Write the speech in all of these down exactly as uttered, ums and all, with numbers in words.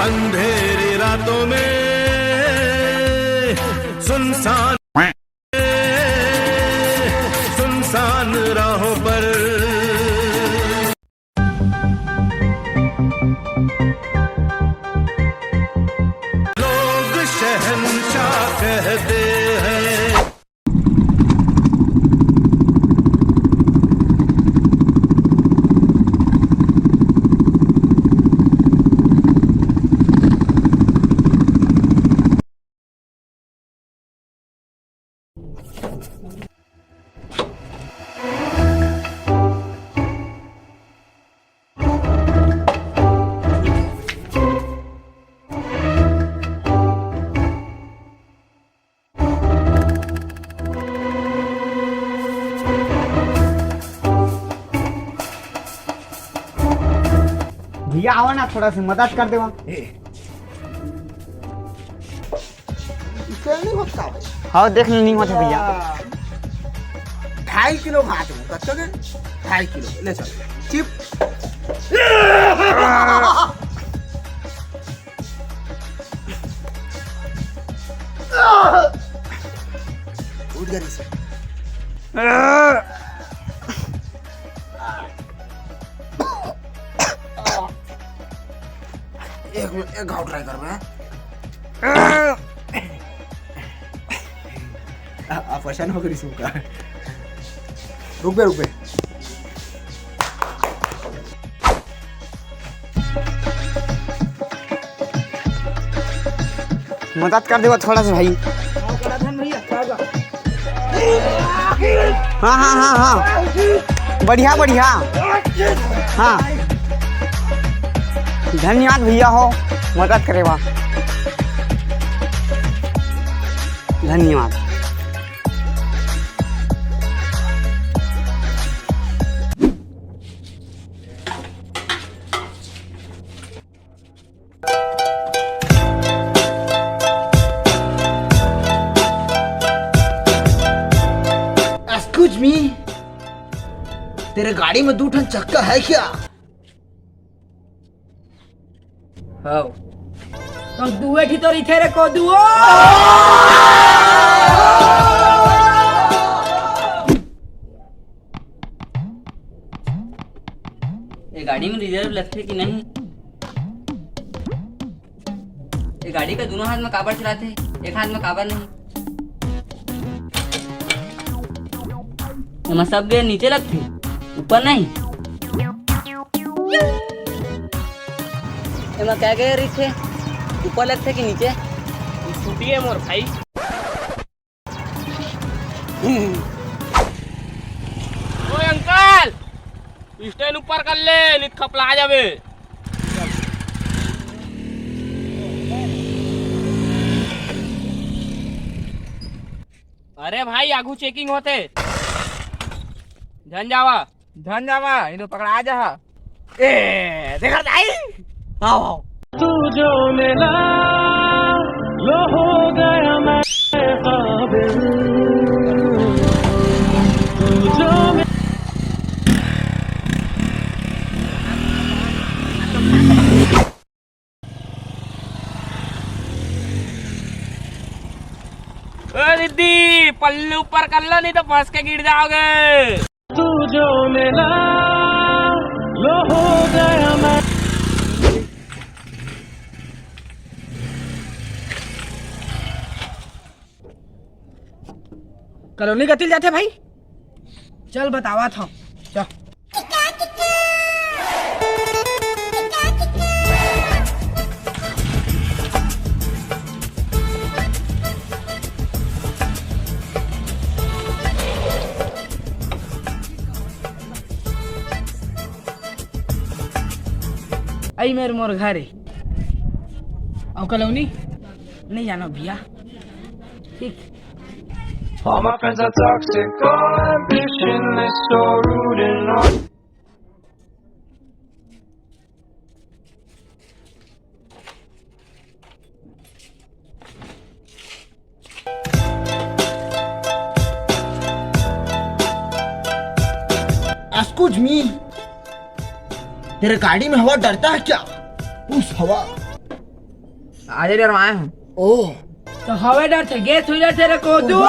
अंधेरी रातों में सुनसान, सुनसान राहों पर लोग शहंशाह कहते हैं। भैया, आवा ना, थोड़ा सा मदद कर देवा। ए, इससे नहीं होता भाई। हाँ, देख ले, नहीं होता भैया। ढाई किलो भात में कत्तो के? ढाई किलो, ले चल। चिप। उठ गया रे। एक मिनट, एक घाव ट्राई कर मैं। आ, आ, परेशान हो गई सुनकर। रुक बे, रुक बे। मदद कर देवा थोड़ा सा भाई। हाँ, हाँ, हाँ, हाँ। बढ़िया, बढ़िया। हाँ। धन्यवाद भैया हो, मदद करे बा। धन्यवाद। Excuse me, तेरे गाड़ी में दू ठन चक्का है क्या? हव। तो दुए ठी तो रहिथे रे कोदुओ। ये गाड़ी में रिजर्व लगथे कि नहीं? ये गाड़ी का दोनों हाथ में काबर चलाथे, एक हाथ में काबर नहीं? एमा सब गियर नीचे लगथे, ऊपर नहीं। एमा क्या गियर रहिथे, ऊपर लगथे कि नीचे? स्कूटी है मोर भाई। ओए अंकल, स्टैंड ऊपर कर ले, नहीं तो खपला जाबे। अरे भाई, आगू चेकिंग होथे, झन जावा। झन जावा, इनो पकड़ा जाहा। ए, देखा जाई। आओ, आओ। तू जो मिला, लो हो गया मैं काबिल। तू जो मिला। ओ दीदी, पल्लू ऊपर कर लो, नहीं तो फंस के गिर जाओगे। तू जो मिला, लो हो गया मैं। कॉलोनी कति ले जाथे भाई? चल बतावत हंव। चल। अई मेर मोर घर ए। अउ कॉलोनी? नहीं जानो भैया। ठीक। All my friends are toxic, all ambitionless, so rude and all. Excuse me, तेरे गाड़ी में हवा डरता है क्या? उस हवा। आज ले आए हूँ। ओह। तो हवे डर से गैस हो जाते रे कोदू।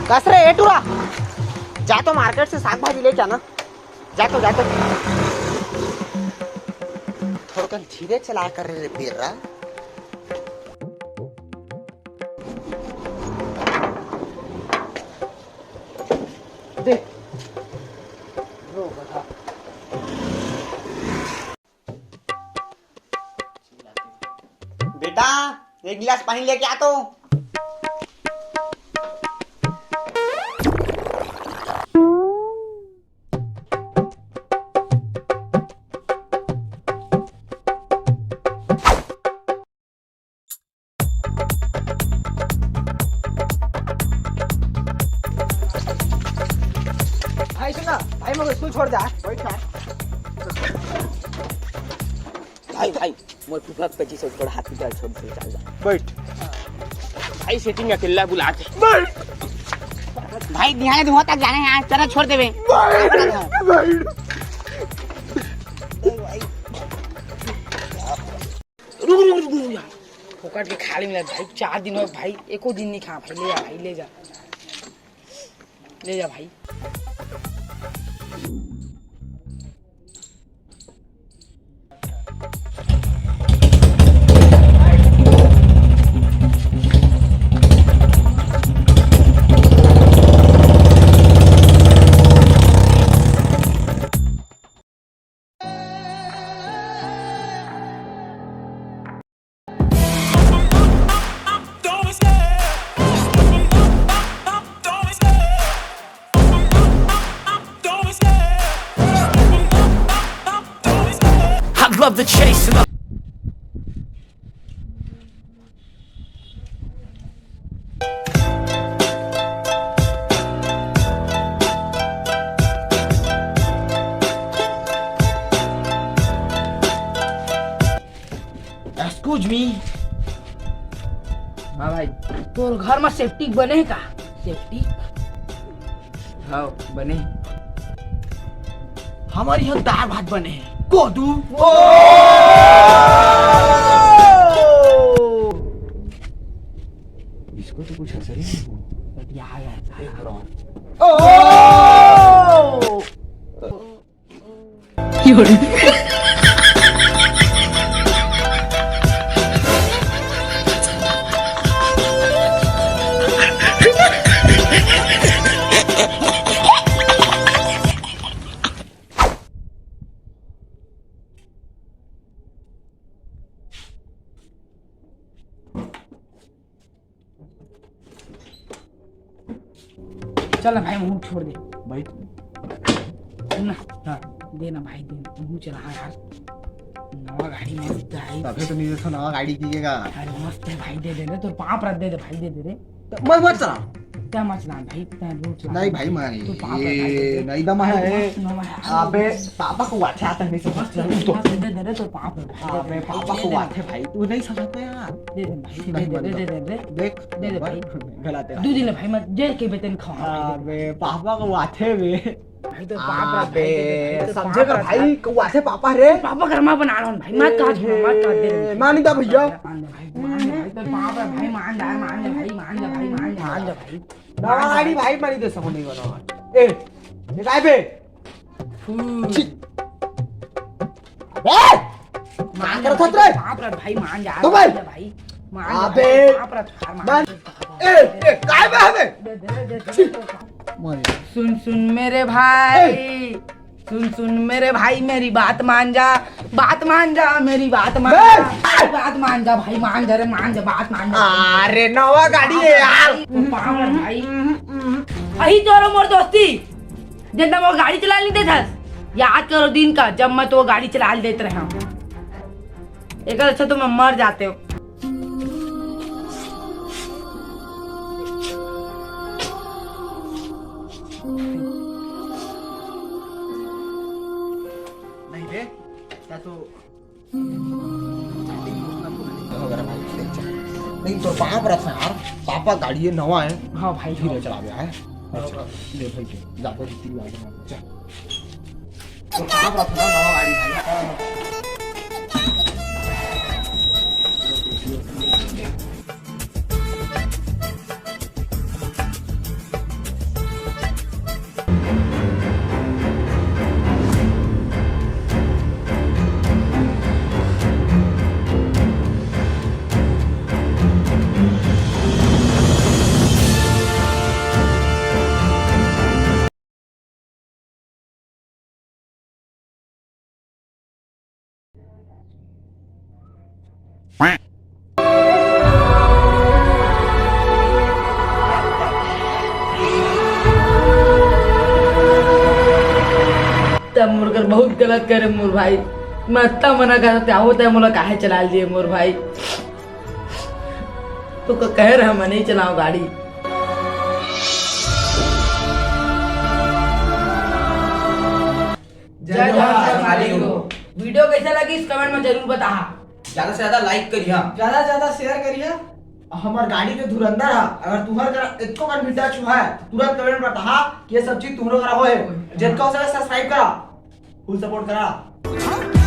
कस रे, ए टूरा, जा तो मार्केट से साग भाजी लेके आना। जा तो, जा तो। थोड़कन धीरे चला कर रे बेर्रा। दे। रो बता। बेटा, एक गिलास पानी लेके आ तो। भाई सुन ना, भाई मेरे को स्कूल छोड़ दे यार। बैठ यार। भाई, भाई, मोर फूफा के पच्चीस सौ छोड़, हाथ में छोड़ दे, चल जा। बैठ। भाई सेटिंग अकेला बुला के। बैठ। भाई ध्यान दूंगा तक जाने हैं, चलो छोड़ देवे। बैठ, बैठ। रुक, रुक, रुक, रुक यार। फोकट के खाली मिला भाई, चार दिन हो भाई, एको दिन नहीं खा भाई, ले जा भाई, ले जा, ले जा भाई। I love the chase and the Excuse me। हाँ भाई। तोर घर में सेप्टिक बने हे का? सेप्टिक? हाँ, बने हे। हमर इहाँ दार भात बने हे। कोदू। ओ! इसको तो कुछ असर ही नहीं हुआ। या, या, या, या। एक बार और। ओ! चल ना भाई, मुंह छोड़ दे। भाई। सुन ना। हाँ। दे ना भाई, दे ना। मुंह चला, हाँ यार। नवा गाड़ी मस्त है। तबे तो नहीं, देखो, नवा गाड़ी की का। अरे मस्त है भाई, दे दे रे, तोर पाँव परत दे दे भाई, दे दे रे। तो मैं मत चला। क्या मत चला भाई, तैं दूर चला। नहीं भाई, मैं तोर पाँव परत भाई, दे दे। नहीं दम है। मस्त नवा है। अबे, पापा को अच्छा आता नहीं समझ। मस्त है, दे दे रे, तोर पाँव परत भाई, अबे, दे दे, पापा दे को दे। आथे भाई, तू नहीं समझता यार। दे दे भाई, नहीं दे दे, दे दे, दे दे। देख, दे दे भाई। गलत है। दू दिन ले भाई, मैं जेल के बेतन खाऊंगा भाई, दे दे। अबे, पापा को आथे बे। भाई, तो पाप है, भाई, अबे, दे दे भाई, तो समझे पाप कर है। भाई, को आथे पापा रे। पापा कर्मा बना रहा हूँ भाई, मत काट, ए, मत काट दे। मानी दा भैया। मान ले भाई, मान ले भाई, तो पाप है भाई, मान जा, मान ले भाई, मान ले भाई, मान जा, मान ले भाई। नवा गाड़ी भाई, मानी दे सको नहीं बना। ए, ये काय बे? फू। छी। अबे! मान जा भाई, रे? बाप रे भाई, मान जा, तो भाई। मान जा भाई, मान जा अबे! भाई, बाप रे, मान मान। जा। ए, ए, काय बे हवे? दे, दे, दे, दे, छी। दे। सुन, सुन मेरे भाई। ए! सुन सुन मेरे भाई, मेरी बात मान जा, बात मान जा, मेरी बात मान जा, मेरी बात मान जा भाई, मान जा रे, मान जा, बात मान जा। अरे नवा गाड़ी है यार। भाई, अही तोरो मोर दोस्ती, जब वो गाड़ी चला नहीं देता, याद करो दिन का जब मैं तो वो गाड़ी चला लेते रहा। एक अच्छा तो मैं मर जाते हो। नहीं रे, क्या तो नहीं, तो बाप रखा यार, पापा गाड़ी है, नवा है। हाँ भाई, धीरे चला गया है। अच्छा, ले भाई, जा, जा, जा, जा। तो कहाँ पर अपना नवा गाड़ी भाई? तब मोर कर बहुत गलत करे मोर भाई, मैं अत्ता मना करत हों, तैं मोला काहे चला लिए मोर भाई? तो क-, कहे रहा मैं नहीं चलाऊं गाड़ी। जय जोहार संगवारी हो। वीडियो कैसा लगी इस कमेंट में जरूर बताहा। ज्यादा से ज्यादा लाइक करिहा। ज्यादा से ज्यादा शेयर करिहा। हमर गाड़ी के धुरंधर हा, अगर तुहर करा एको कन भी टच हुआ है, तुरंत कमेंट में बताहा कि ये सब चीज तुहरो करा होए। जतका हो सके सब्सक्राइब करा, फुल सपोर्ट करा।